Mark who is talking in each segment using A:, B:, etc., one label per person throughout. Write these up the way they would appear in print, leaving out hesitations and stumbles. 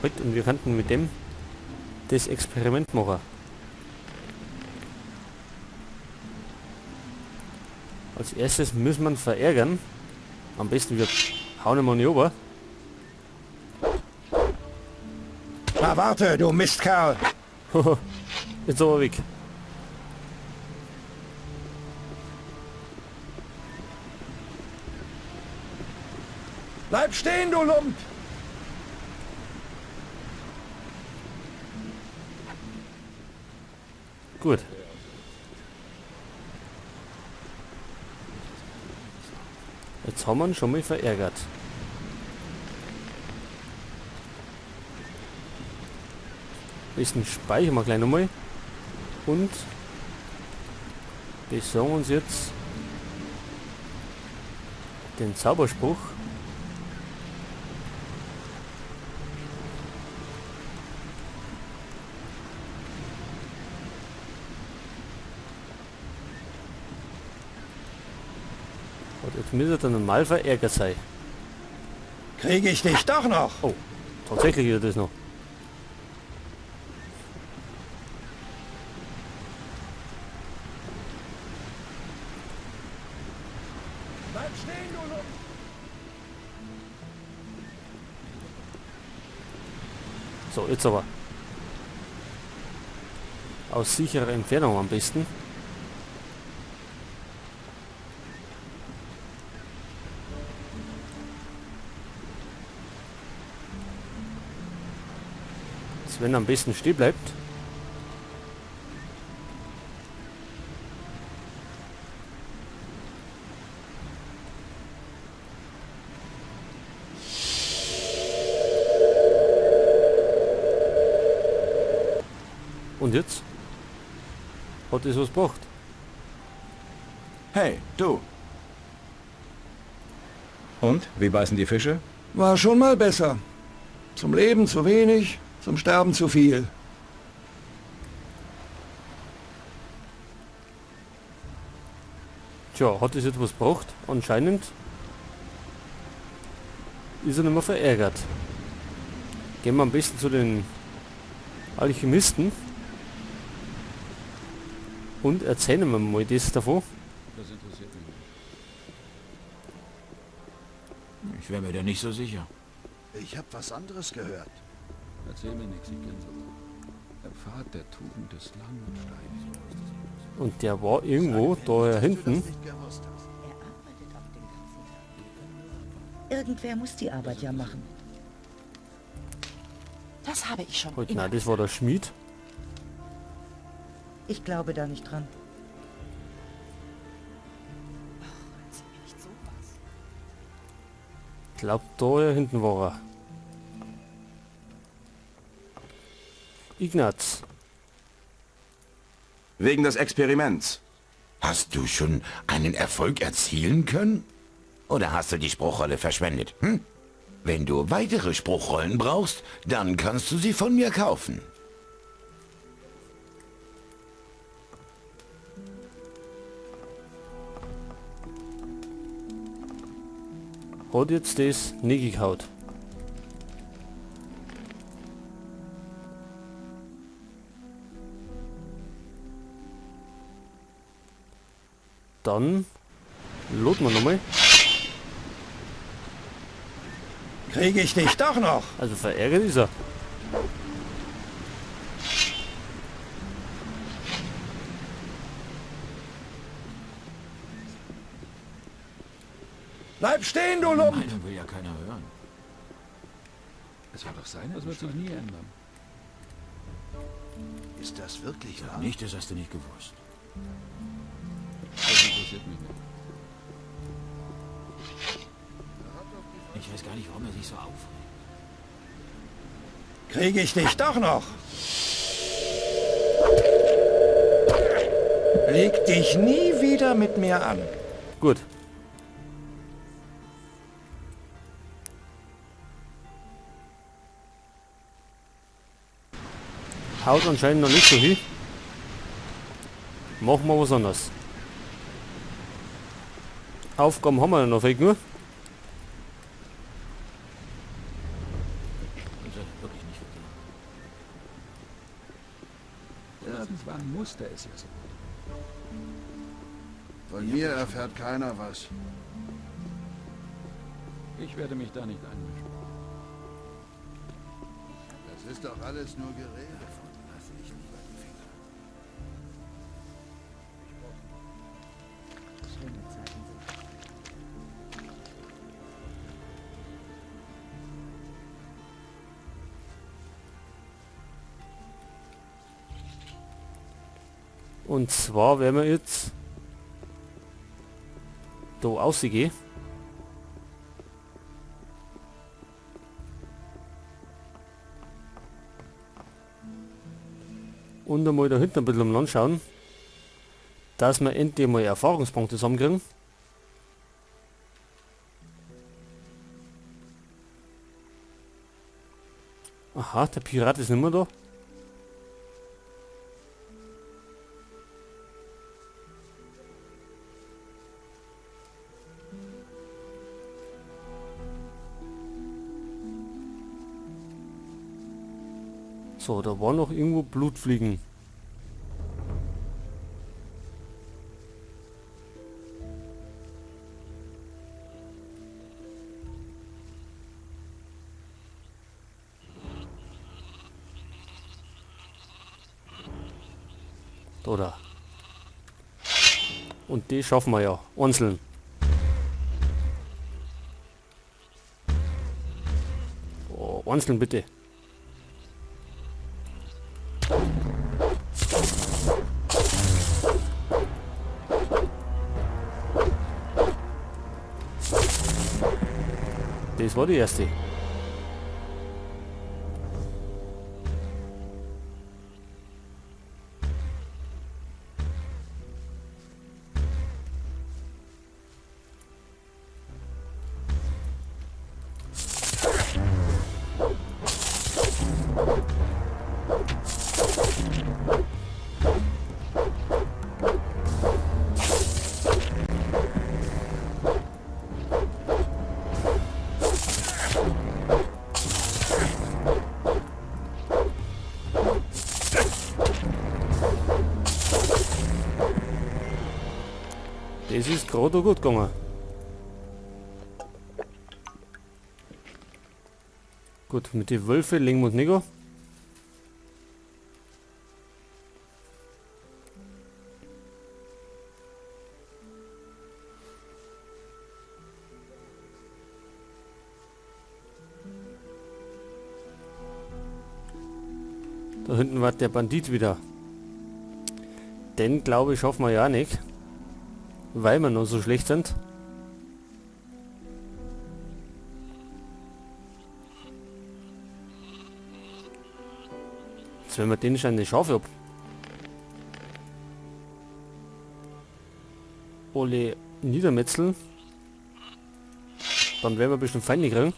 A: Und wir könnten mit dem das Experiment machen. Als erstes müssen wir ihn verärgern. Am besten wir hauen ihn mal nicht runter.
B: Na warte, du Mistkerl!
A: Jetzt aber weg.
B: Bleib stehen, du Lump!
A: Gut. Jetzt haben wir ihn schon mal verärgert. Bisschen speichern wir gleich nochmal. Und besorgen uns jetzt den Zauberspruch. Und jetzt müsste er normal verärgert sein.
B: Kriege ich dich doch noch?
A: Oh, tatsächlich ist das noch.
B: Bleib stehen, du Lump!
A: So, jetzt aber. Aus sicherer Entfernung am besten. Wenn er am besten stehen bleibt. Und jetzt? Hat es was gebracht?
C: Hey, du!
D: Und? Wie beißen die Fische?
B: War schon mal besser. Zum Leben zu wenig, zum Sterben zu viel.
A: Tja, hat es etwas gebracht? Anscheinend ist er nicht mehr verärgert. Gehen wir am besten zu den Alchemisten und erzählen wir mal das davon.
C: Das interessiert mich nicht. Ich wäre mir da nicht so sicher.
E: Ich habe was anderes gehört.
C: Erzähl mir nichts, ich kenne sowas. Der Pfad der Tugend ist lang und steinig.
A: Und der war irgendwo da hinten.
F: Er arbeitet auch den ganzen Tag. Irgendwer muss die Arbeit ja machen.
G: Das habe ich schon.
A: Heute, nein, das war der Schmied.
F: Ich glaube da nicht dran.
A: Ich glaube, da hinten war er. Ignaz.
C: Wegen des Experiments.
H: Hast du schon einen Erfolg erzielen können? Oder hast du die Spruchrolle verschwendet? Hm? Wenn du weitere Spruchrollen brauchst, dann kannst du sie von mir kaufen.
A: Hat jetzt das nie gehaut. Dann laden wir nochmal.
B: Kriege ich dich doch noch?
A: Also verärgert ist er.
B: Bleib stehen, du Lump!
C: Meinung will ja keiner hören. Es war doch seine. Das wird sich nie ändern.
E: Ist das wirklich wahr?
C: Nicht, das hast du nicht gewusst. Das interessiert mich nicht. Ich weiß gar nicht, warum er sich so aufregt.
B: Kriege ich dich doch noch? Leg dich nie wieder mit mir an.
A: Gut. Haut anscheinend noch nicht so hin. Machen wir was anderes. Aufgaben haben wir ja noch viel nur.
C: Irgendwann musste es ja so.
E: Von mir erfährt keiner was.
C: Ich werde mich da nicht einmischen.
E: Das ist doch alles nur Gerede. Davon lasse ich lieber die Finger.
F: Schlimme Zeiten sind.
A: Und zwar werden wir jetzt da rausgehen. Und einmal da hinten ein bisschen umeinander schauen, dass wir endlich mal Erfahrungspunkte zusammenkriegen. Aha, der Pirat ist nicht mehr da. So, da war noch irgendwo Blutfliegen. Da, da. Und die schaffen wir ja. Einzeln. Oh, einzeln bitte. Das war die erste. Das ist gerade gut gegangen. Gut, mit den Wölfen legen wir uns nicht an. Da hinten war der Bandit wieder. Den glaube ich schaffen wir ja nicht. Weil wir noch so schlecht sind. Jetzt werden wir den schon eine Schafe ab. Alle niedermetzeln. Dann werden wir bestimmt Feinde kriegen.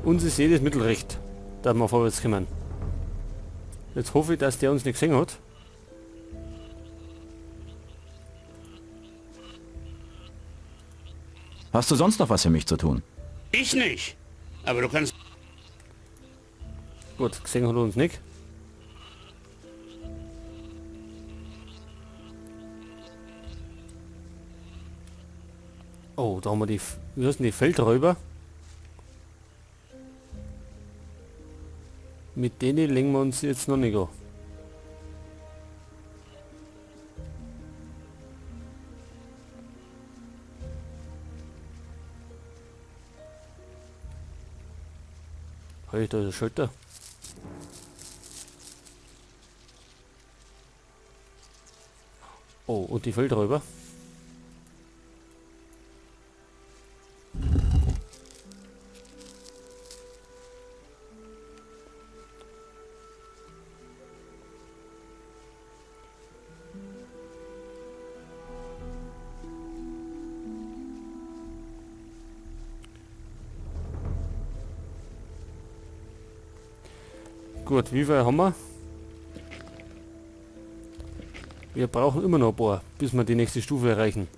A: Uns ist jedes Mittel recht, da wir vorwärts kommen. Jetzt hoffe ich, dass der uns nicht gesehen hat.
D: Hast du sonst noch was für mich zu tun?
G: Ich nicht. Aber du kannst...
A: Gut, gesehen hat er uns nicht. Oh, da haben wir die... Wie heißen die Feldräuber? Mit denen legen wir uns jetzt noch nicht an. Hey, da ist ein Schalter. Oh, und die Feldräuber. Gut, wie viel haben wir? Wir brauchen immer noch ein paar, bis wir die nächste Stufe erreichen.